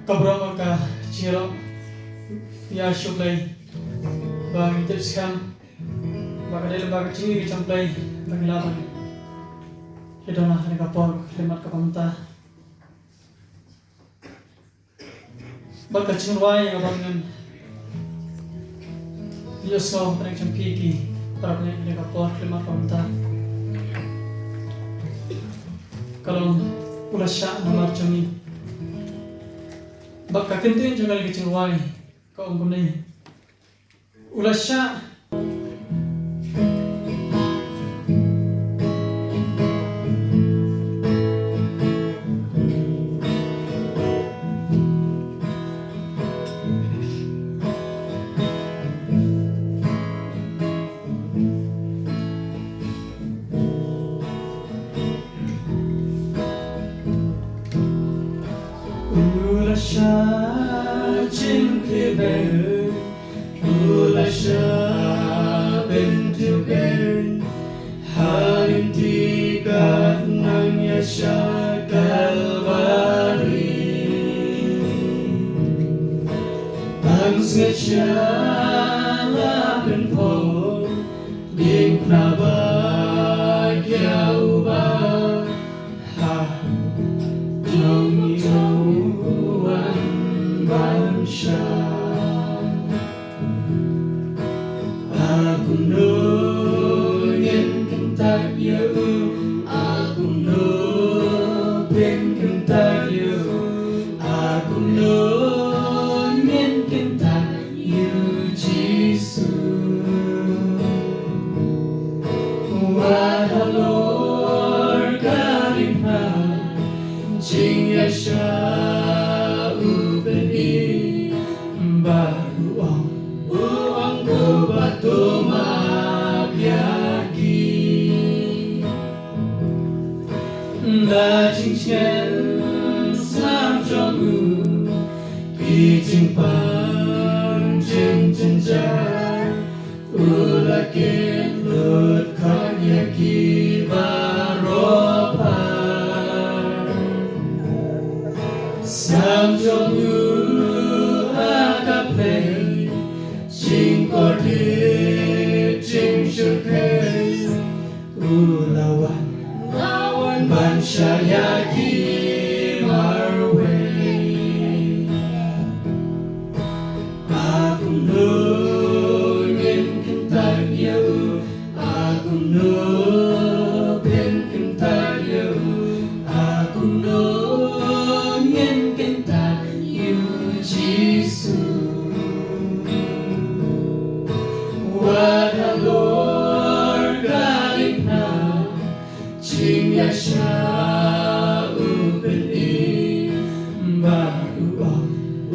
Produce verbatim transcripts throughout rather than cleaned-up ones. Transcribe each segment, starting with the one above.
Ka burom bad ka jingïaroh ïa shuh Blei ba ngi tip skhem ba ka dei lyngba ka jingïarap ka jong U Blei ba ngi lah ban ïadon ha kane ka por khyllipmat kaba mynta. Bad ka jingrwai ïa kaba ngan ïohsngew ha pdeng jong phi ki para bangeit ha kane ka por khyllipmat kaba mynta ka long U la shah namar jong ngi. Bad ka kyntien jong kane ka jingrwai ka ong kumne: U la shah. U la shah jingkyrpad, u la shah bynta bynta, ha lynti ka nang ïa sha Kalbari. Tang sngewsih la pynpoi, diengphna ba ïa u ba ha jong ngi u wan ban shah. A kumno ngin kyntait ïa u, a kumno phin kyntait ïa u, a kumno ngin kyntait ïa u Jisu. Wat halor ka diengphna jingïasyllok u pyni, bad u ong, u ong ko ba to map ïa ki. Da jingjngai sam jong u, ki jingpang jingjynjar u la kit lut khot ïa ki baroh phar. Sam jong u ha ka pyrthei, jingkordit jingshyrkhei, u la wan, la wan ban shah ïa ki marwei. A kumno ngin kyntait ïa u, a kumno phin kyntait ïa u, a kumno ngin kyntait ïa u Jisu. Wat halor ka diengphna jingïasyllok u pyni, bad u ong, u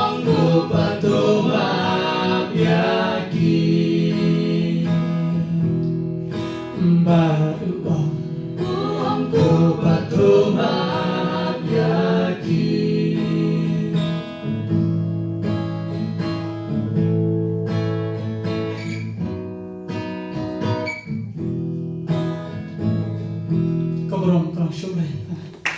ong ko ba to map ïa ki.